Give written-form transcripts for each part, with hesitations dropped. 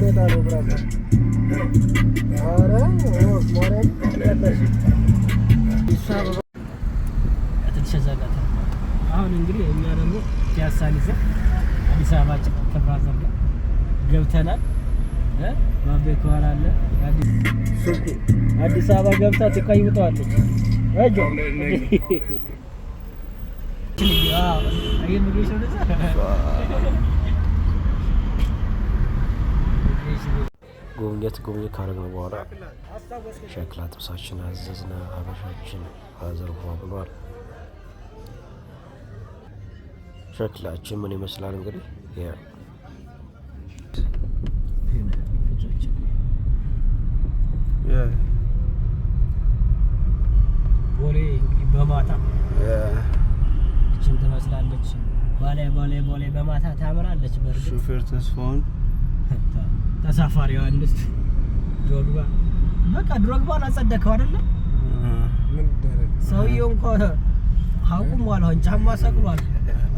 በነፃ ነው brother። ኧረ ማርያም ቀለሽ። ትንሽ እዛ ጋር አሁን እንግዲህ እኛ ደግሞ ፒያሳን ይዘን አዲስ አበባችን ከ brother ጋር ገብተናል። ባቤ ከኋላ አለ። አዲስ አበባ ገብታ ትቀይጠዋለች። እጆ ኢሚግሬሽን ወደዛ ኢሚግሬሽን። ጉብኝት ጉብኝት ካደረግን በኋላ ሸክላ ጥብሳችን አዘዝነ። አበሻችን አዘርፏ ብሏል። ሸክላችን ምን ይመስላል እንግዲህ? ልጆች። ቦሌ እንግዲህ በማታ እችን ትመስላለች። ባሌ ባሌ ቦሌ በማታ ታምራለች። በእርግጥ ሹፌር ተስፋውን። ተሳፋሪ ዮሐንስ ድሮግባ፣ በቃ ድሮግባን አጸደከው አይደለ? ምን ይደረግ? ሰውየው እንኳን አቁሟል። አሁን ጫማ ሰቅሏል።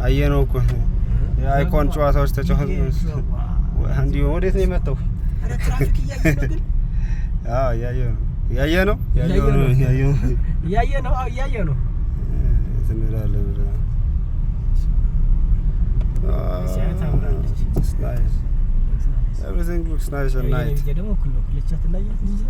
አየነው እኮ የ icon ጨዋታዎች ተጫወት። እንዲሁ ወዴት ነው የመጣው? ኧረ ትራፊክ እያየ ነው ግን። አዎ፣ እያየ ነው፣ እያየ ነው፣ እያየ ነው፣ እያየ ነው። እያየ ነው። አዎ፣ እያየ ነው። የት እንሄዳለን ብለህ? ሲያዩ ታምራለች። It's nice. Everything looks nice at night. ደግሞ እኩል በኩል ልቻት እናያት ልጅ።